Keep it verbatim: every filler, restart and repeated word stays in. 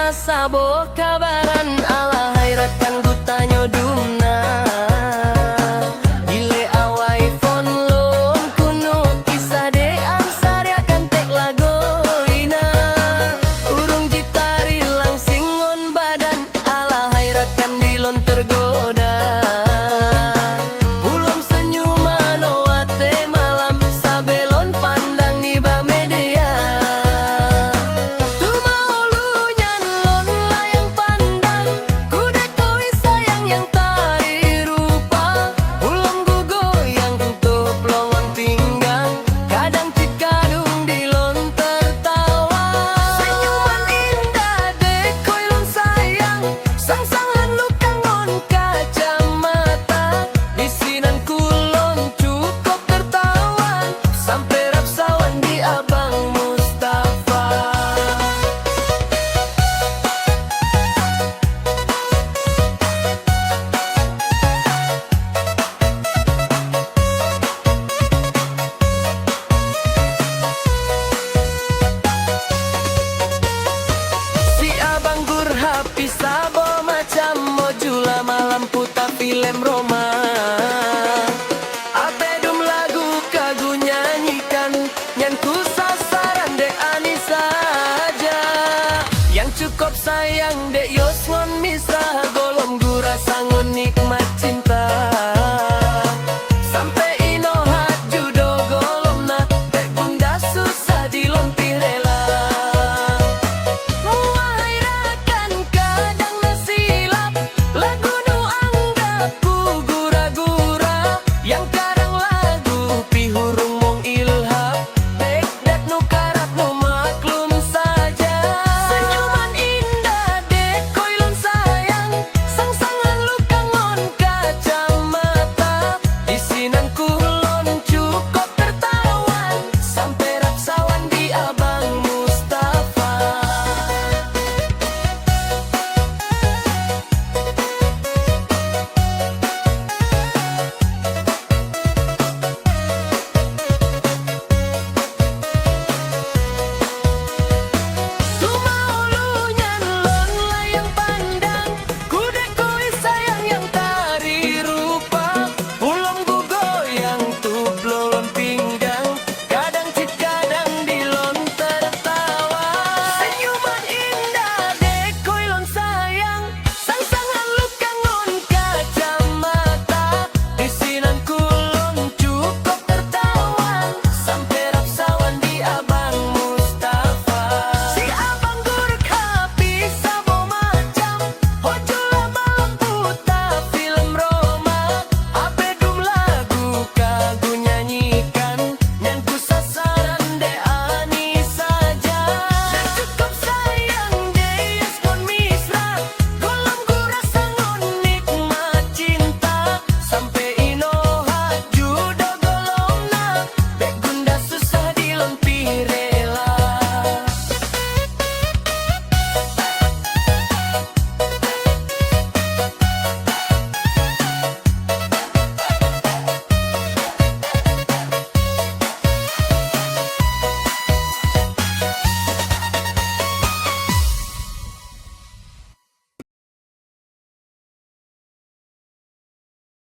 Saboh kabaran alahai rakan geutanyoe dumna. Dilée awai phon lôn keunoe kisah dek ansariak kan ték lagoina. Ureuëng jitari langsing ngon badan alahai rakan dilon teugoda. Ulôn seunyum manoe watée malam sabe lôn pandang nibak media. Teuma ulu nyan lôn layang pandang, kudek koi sayang nyang tari rupa. Ulôn gugoyang tôp lôn ngon pinggang, kadang cit kadung dilon teutawa. Seunyuman indah dek koi lôn sayang, sang-sang lôn lukang ngon kacamata. Disinan kulôn cukôp teutawan, sampoe rab sawan di Abang Mustafa. Si Abang Gurhab pih saboh macam, mojula malam puta filem Roma. Abéh dum lagu ka gunyanyikan, nyan keu sasaran dek Anisa aja. Nyang cukôp sayang dek yo